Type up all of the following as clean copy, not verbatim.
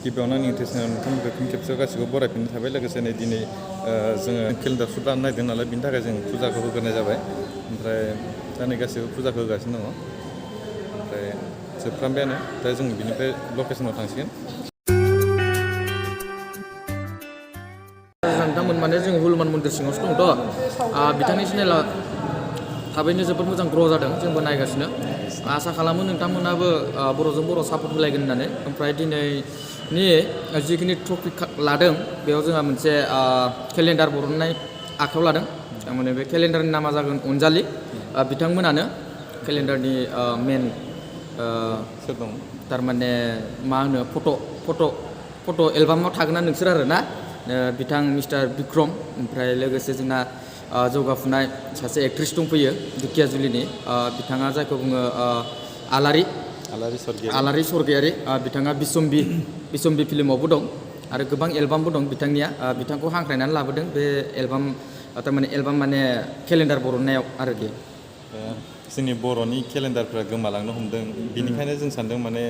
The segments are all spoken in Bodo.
गिबियावनो आंनि इन्ट्रेस्टनाव नोंथांमोनखौ फिन खेबसेयाव गासिबो बरायफिननो थाबाय लोगोसे नै दिनै जोङो केलेन्डार सुट लानो नागिरदों नालाय बिनि थाखाय जों फुजाखौ होग्रोनाय जाबाय ओमफ्राय दा नै गासिबो फुजाखौ होगासिनो दङ ओमफ्राय जोबफ्रामबायानो दा जों बिनिफ्राय लकेसनाव थांसिगोन नोंथांमोन माने जों हनुमान मन्दिर सिङावसो दंथ' बिथांनि चेनेला थाबैनो जोबोद मोजां ग्र' जादों जोंबो नायगासिनो आसा खालामो नोंथांमोनाबो बर'जों बर' सापर्ट होलायगोन होननानै ओमफ्राय दिनैनि जिखिनि टपिक लादों बेयाव जोंहा मोनसे केलेन्डार बरननाय आखायाव लादों थारमाने बे केलेन्डारनि नामा जागोन अनजालि बिथांमोनानो केलेन्डारनि मेन सोर दं थारमाने मा होनो फट' एलबामाव थागोन ना नोंसोर आरो ना बिथां मिस्टार बिक्रम ओमफ्राय लोगोसे जोंना जौगाफुनाय सासे एक्ट्रिस दंफैयो दुखियाजुलिनि बिथाङा जायखौ बुङो आलारि सरगियारि बिथाङा बिसम्बि फिल्मावबो दं आरो गोबां एलबामबो दं बिथांनिया बिथांखौ हांख्रायनानै लाबोदों बे एलबाम एलबाम माने केलेन्डार बरननायाव आरोखि जोंनि बर'नि केलेन्डारफ्रा गोमालांनो हमदों बेनिखायनो जों सानदों माने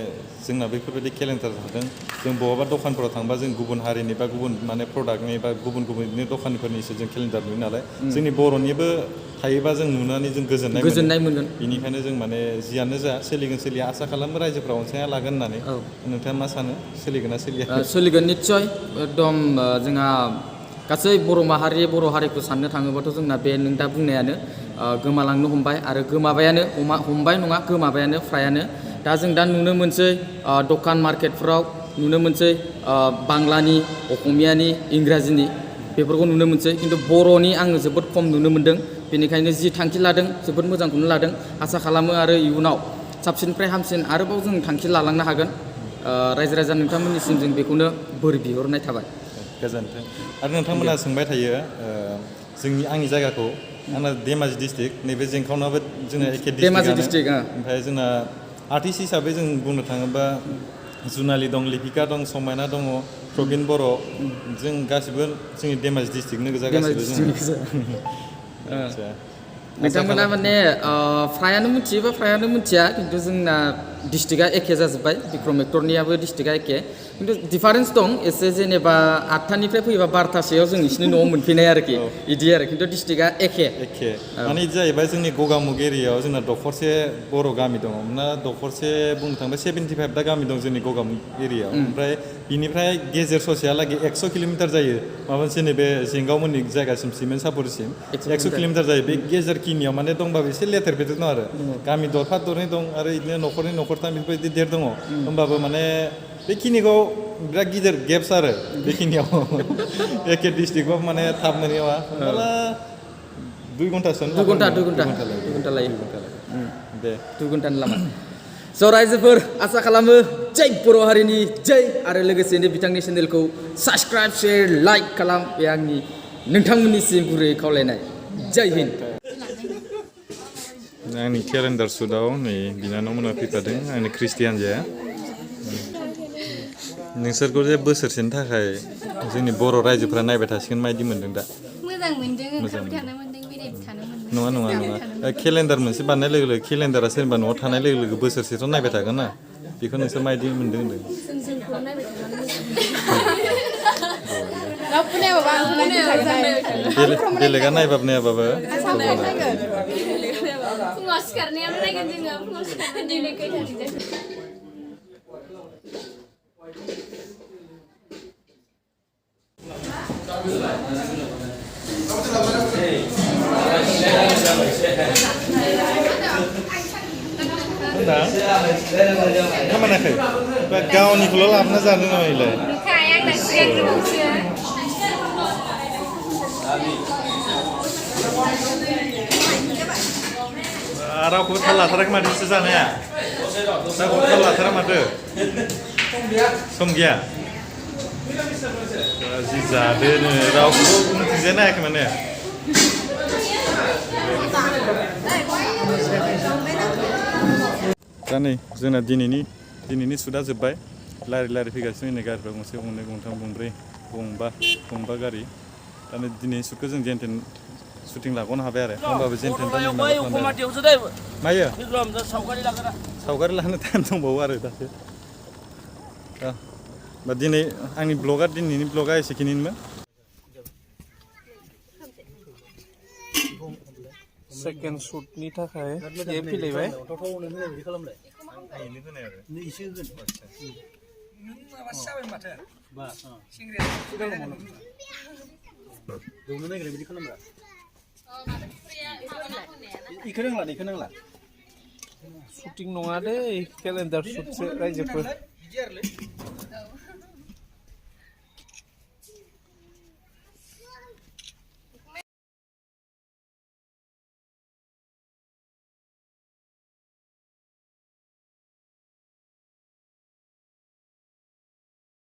जोंना बेफोरबायदि केलेन्डार थादों जों बहाबा दखानफोराव थांबा जों गुबुन हारिनि बा गुबुन माने प्रडाक्टनि बा गुबुन दखानफोरनिसो जों केलेन्डार नुयो नालाय जोंनि बर'निबो थायोबा जों नुनानै जों गोजोननाय मोनगोन बेनिखायनो जों माने जियानो जा सोलिगोन सोलिया आसा खालामो रायजोफ्रा अनसायना लागोन होननानै नोंथाङा मा सानो सोलिगोन ना सोलिया सोलिगोन निस्सय एकदम जोंहा गासै बर' हारिखौ साननो थाङोबाथ' जोंना बे नों दा बुंनायानो गोमालांनो हमबाय आरो गोमाबायानो हमबाय नङा गोमाबायानो फ्रायानो दा जों दा नुनो मोनसै दखान मार्केटफोराव नुनो मोनसै बांलानि असमियानि इंराजिनि बेफोरखौ नुनो मोनसै खिन्थु बर'नि आङो जोबोद खम नुनो मोनदों बेनिखायनो जि थांखि लादों जोबोद मोजांखौनो लादों आसा खालामो आरो इयुनाव साबसिननिफ्राय हामसिन आरोबाव जों थांखि लालांनो हागोन रायजो राजा नोंथांमोननिसिम जों बेखौनो बोर बिहरनाय थाबाय गोजोन्थों आरो नोंथांमोना सोंबाय थायो आंनि जायगाखौ आंना धेमाजि डिस्ट्रिक्ट नैबे जेंखावनाबो जोंना एखे डिस्ट्रिक्ट ओमफ्राय जोंना आर्टिस्ट हिसाबै जों बुंनो थाङोबा जुनालि दं लिपिका दं समायना दङ प्रबिन बर' जों गासिबो जोंनि धेमाजि डिस्ट्रिक्टनो गोजा गासिबो नोंथांमोना माने फ्रायानो मिथियो बा फ्रायानो मिथिया खिन्थु जोंना डिस्ट्रिक्टआ एखे जाजोब्बाय बिक्रम एक्टरनियाबो डिस्ट्रिक्टआ एखे खिन्थु डिफारेन्स दं एसे जेनेबा 8टानिफ्राय फैयोबा 12टासोआव जों बिसिनि न'आव मोनफैनाय आरोखि बिदि आरो खिन्थु डिस्ट्रिक्टआ एखे माने जाहैबाय जोंनि गगामुग एरियायाव जोंना दखरसे बर' गामि दङ ना दखरसे बुंनो थाङोबा 75टा गामि दं जोंनि गगामुग एरियायाव ओमफ्राय बिनिफ्राय गेजेर ससेयालागै 100 किल'मिटार जायो माबा मोनसे नैबे जेंगावमोननि जायगासिम सिमेन्ट सापरिसिम 100 किल'मिटार जायो बे गेजेर खिनियाव माने दंबाबो एसे लेथेर फेथेर दं आरो गामि दरफा दरनै दं आरो बिदिनो न'खरनै न'खरथाम बेफोरबायदि देर दङ होमबाबो माने बेखिनिखौ बिराद गिदिर गेप्स आरो बेखिनियाव एखे डिस्ट्रिक्टआव माने थाब मोनहैयावा होमब्ला 2 घन्टासो 2 घन्टा लायो दे 2 घन्टानि लामा स' रायजोफोर आसा खालामो जै बर' हारिनि जै आरो लोगोसेनो बिथांनि चेनेलखौ साबस्क्राइब शेयार लाइक खालाम बे आंनि नोंथांमोननिसिम गुरै खावलायनाय जै हिन्द आंनि केलेन्डार सुटआव नै बिनानावमोना फैफादों आंनि ख्रिस्टियान जाया नोंसोरखौ जे बोसोरसेनि थाखाय जोंनि बर' रायजोफ्रा नायबाय थासिगोन माबायदि मोनदों दा मोजां मोनदों ओंखारबाय थानो मोनदों बेरायबाय थानो मोनदों नङा केलेन्डार मोनसे बानायनाय लोगो लोगो केलेन्डारा सोरनिबा न'आव थानाय लोगो लोगो बोसोरसेथ' नायबाय थागोन ना बेखौ नोंसोर माबायदि मोनदों होनदों जोंखौ नायबाय थानो बेलेगा नायबाबो नायाबाबो फुङाव सिखारनायावनो नायगोन जोङो फुङाव सिखारनानै दिनै खै थारिख जाखो खामानाखै गावनिखौल' लाबोना जानो नामा इलाय आंना सिगां गोबावसो रावखौबो थाल लाथाराखै माथो बिसोर जानाया रावखौबो थाल लाथारा माथो सम गैया जि जादोनो रावखौबो मिथिजाया नायाखै माने दा नै जोंना दिनैनि सुटआ जोब्बाय लारि फैगासिनो नै गारिफ्रा गंसे गंनै गंथाम गंब्रै गंबा गारि दा नै दिनैनि सुटखौ जों जेनथेन शुटिं लागनो हाबाय आरो होमबाबो जेनथेन मायो सावगारि लानो टाइम दंबावो आरो दासो बा दिनै आंनि ब्लगा दिनैनि ब्लगा एसेखिनिमोन सेकेन्ड शुटनि थाखाय बे फैलायबाय शुटिं नङा दै केलेन्डार शुटसो रायजोफोर